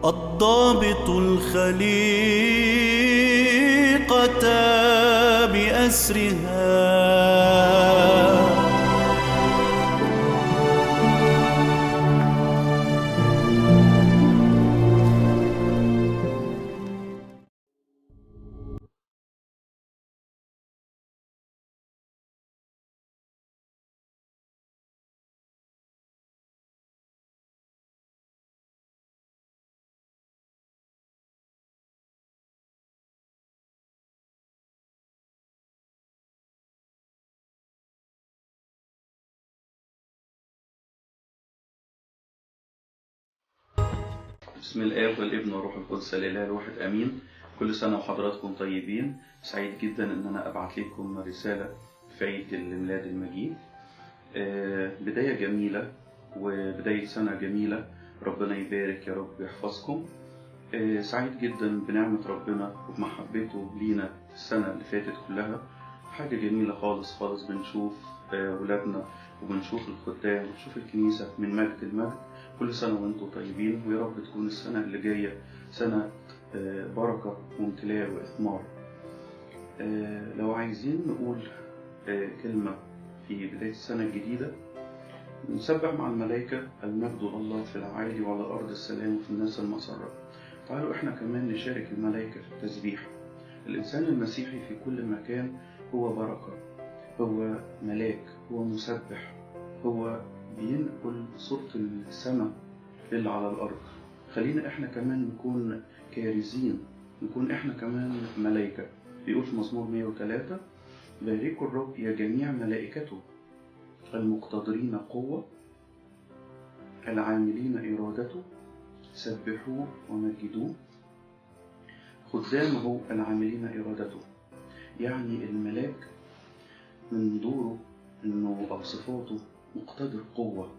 الضابط الخليقة بأسرها. بسم الآب والابن والروح القدس الإله الواحد آمين. كل سنة وحضراتكم طيبين. سعيد جدا إن أنا أبعت لكم رسالة في عيد الميلاد المجيد. بداية جميلة وبداية سنة جميلة، ربنا يبارك يا رب يحفظكم. سعيد جدا بنعمة ربنا وبمحبته لينا السنة اللي فاتت كلها. حاجة جميلة خالص خالص، بنشوف ولادنا وبنشوف الخدام وبنشوف الكنيسة من مجد لمجد. كل سنة وانتم طيبين، ويا رب تكون السنة اللي جاية سنة بركة وامتلاء وإثمار. لو عايزين نقول كلمة في بداية السنة الجديدة، نسبح مع الملائكة: المجد لله في العالي وعلى الأرض السلام وفي الناس المسرة. تعالوا احنا كمان نشارك الملائكة في التسبيح. الإنسان المسيحي في كل مكان هو بركة، هو ملاك، هو مسبح، هو بينقل صورة السماء اللي على الأرض. خلينا احنا كمان نكون كارزين، نكون احنا كمان ملائكة. بيقول في مزمور 103: باركوا الرب يا جميع ملائكته المقتدرين قوة العاملين إرادته، سبحوه ومجدوه، خدامه العاملين إرادته. يعني الملاك من دوره إنه أو صفاته مقتدر قوة.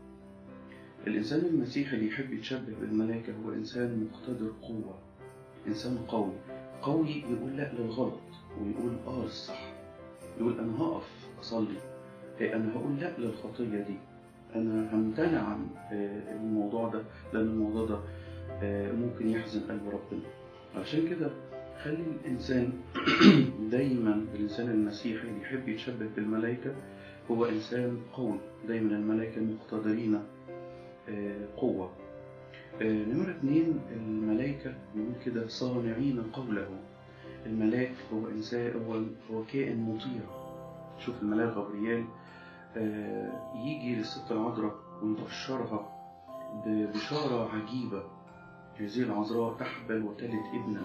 الإنسان المسيحي اللي يحب يتشبه بالملائكة هو إنسان مقتدر قوة، إنسان قوي. قوي يقول لا للغلط ويقول آه للصح، يقول أنا هقف أصلي، أنا هقول لا للخطية دي، أنا همتنع عن الموضوع ده لأن الموضوع ده ممكن يحزن قلب ربنا. عشان كده خلي الإنسان دايما، الإنسان المسيحي اللي يحب يتشبه بالملائكة هو إنسان قوي. دايما الملائكة مقتدرين قوة. نمرة 2، الملائكة بيقول كده صانعين قوله. الملاك هو إنسان، هو كائن مطيع. شوف الملاك غبريال يجي للست العذراء ويبشرها ببشارة عجيبة: هذه العذراء تحبل وتلد ابنا.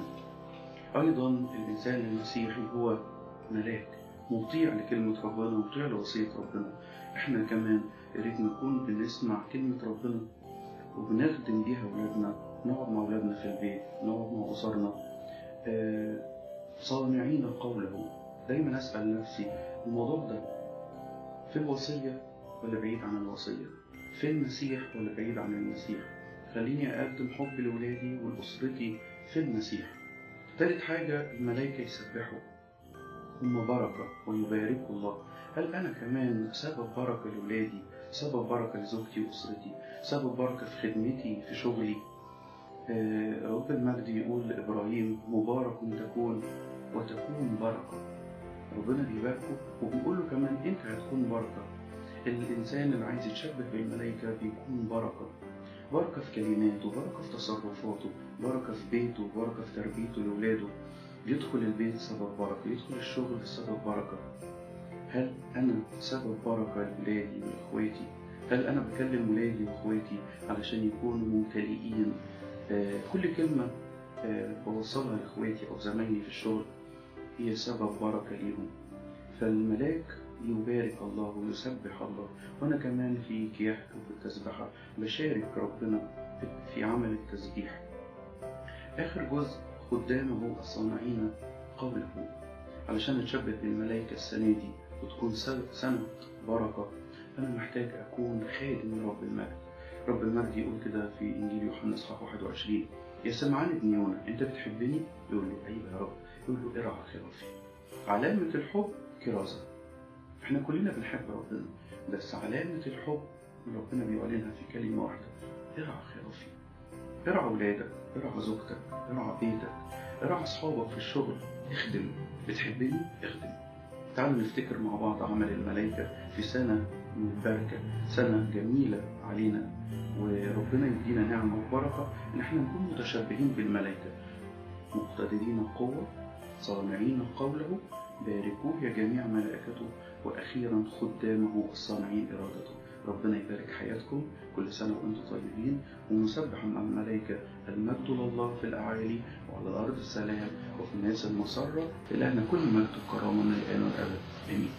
أيضا الإنسان المسيحي هو ملاك مطيع لكلمة ربنا، مطيع لوصية ربنا. احنا كمان ياريت نكون بنسمع كلمة ربنا وبنخدم بيها ولادنا، نقعد مع ولادنا في البيت، نقعد مع أسرنا، صانعين قوله. دايما أسأل نفسي الموضوع ده في الوصية ولا بعيد عن الوصية، في المسيح ولا بعيد عن المسيح. خليني أقدم حب لولادي ولأسرتي في المسيح. تالت حاجة، الملائكة يسبحوا، هم بركة ويباركوا الله. هل أنا كمان سبب بركة لولادي، سبب بركة لزوجتي وأسرتي، سبب بركة في خدمتي في شغلي؟ رب المجد يقول لإبراهيم: مبارك تكون وتكون بركة. ربنا بيباركه وبيقول له كمان أنت هتكون بركة. الإنسان اللي عايز يتشبه بالملائكة بيكون بركة، بركة في كلماته، بركة في تصرفاته، بركة في بيته، بركة في تربيته لولاده. يدخل البيت سبب بركة، يدخل الشغل سبب بركة. هل أنا سبب بركة لولادي وإخواتي؟ هل أنا بكلم ولادي وإخواتي علشان يكونوا ممتلئين؟ كل كلمة بوصلها لإخواتي أو زمايلي في الشغل هي سبب بركة ليهم. فالملاك يبارك الله ويسبح الله، وأنا كمان في كياحك وفي التسبحة بشارك ربنا في عمل التسبيح. آخر جزء، خدامه الصانعين قوله. علشان نتشبه بالملائكة السنة دي وتكون سنة بركة، أنا محتاج أكون خادم لرب المجد. رب المجد يقول كده في إنجيل يوحنا إصحاح 21: يا سمعان ابن يونا، أنت بتحبني؟ يقول له أيوة يا رب. يقول له ارعى خرافي. علامة الحب كرازة. احنا كلنا بنحب ربنا، بس علامة الحب ربنا بيعلنها في كلمة واحدة: ارعى خرافي. ارعى ولادك، ارعى زوجتك، ارعى بيتك، ارعى أصحابك في الشغل، اخدم. بتحبني؟ اخدم. تعالوا نفتكر مع بعض عمل الملائكة في سنة مباركة، سنة جميلة علينا، وربنا يدينا نعمة وبركة إن احنا نكون متشبهين بالملائكة، مقتدرين القوة، صانعين قوله، باركوه يا جميع ملائكته، وأخيرا خدامه الصانعين إرادته. ربنا يبارك حياتكم، كل سنة وأنتم طيبين، ونسبح مع الملائكة المجد لله في الأعالي وعلى الأرض السلام وفي الناس المسرة. إلهنا كل مجد وكرامة من الآن والأبد، آمين.